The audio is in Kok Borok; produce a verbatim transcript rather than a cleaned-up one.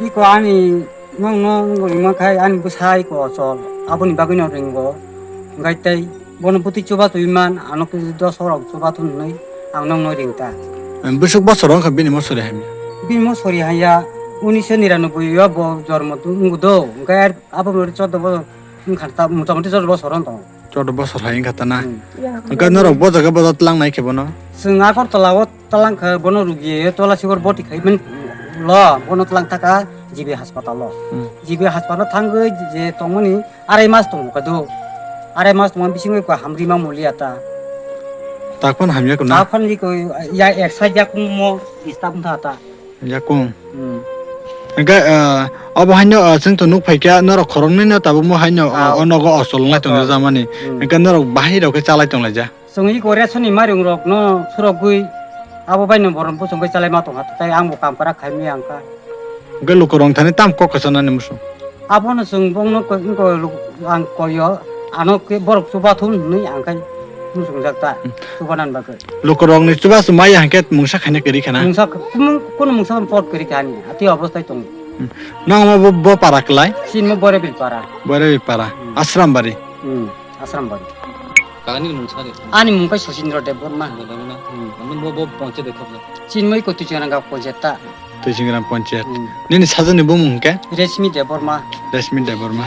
Iko ani nokno wngwi mankha ani bwsai ko chol aboni bagwino ringo. Hwnkhe tei bono bwtwi chuba twi man ano dos rok chuba thun hwnwi ang nokno ringta. Bwswk bosor wngkha bini mosori hamya? Bini mosori hamya unisho niranoboi o bo jormo wngdo hwnkhe abo chordo bosor wngkha ta motamoti chordo bosor wng tongo. Chordo bosor hai wngkha ta na? Hmm. Hwnkhe norok bo jaga boda tlang nai khe bono? Chwng Agartala o tlang kha bono rugi tola sigor boti khai man lo bono tlang thaka G B haspatal o. Hmm. G B haspatal o thangwi je tongmani arai mas tongo kadu. Arai mas tongma bisingwi ko hamri ma mulia ta. Takpan hamya ko na? Takpan ri ko ya ek side ya kung mo disturb tha ta. Yakung. Hmm. Hingke, ah, obo haino, ah, chwng to nuk phaikha, norok khoroknwi no tabukmo haino, ah, o nogo osol wng lai tongja jamani. Hmm. Hingke norok bahai rok khe chalai tonglaija. Chwng iko ration ni mairung rok no surogwi abo bai no borom bosong bai chalai ma tongkha, tai ang bo kam kwrak khai maya wngkha. Hingke lukurok thani tam kok kwchanani muchung. Abono chwng bongno ko, ko, ang koyo, ano khe borok chubathun hwnwi ang khai muchungjak ta, hmm, chubanan bagwi. Lukurokni chubachu maya hwnkhe mungsa khaina kwrwi khana? Mungsa k-, kumu-, kunu mungsa pot kwrwi kha ani, atwi obostai tongo. Hmm. Nang omo bo, bo para kwlai? Chini mo Boirebil para. Boirebil para. Hmm. Asrambari? Hmm, Asrambari. Kagani mungsa de? Ani mung khe Sosindro Debbarma. Debbarma. Hmm. Ano bo, bo ponche de khobla? Chini mo iko Tuichingrangang ponche ta. Tuichingrangang ponche. Hmm. Nini sajwkni bumung hwnkhe? Reshmi Debbarma. Reshmi Debbarma.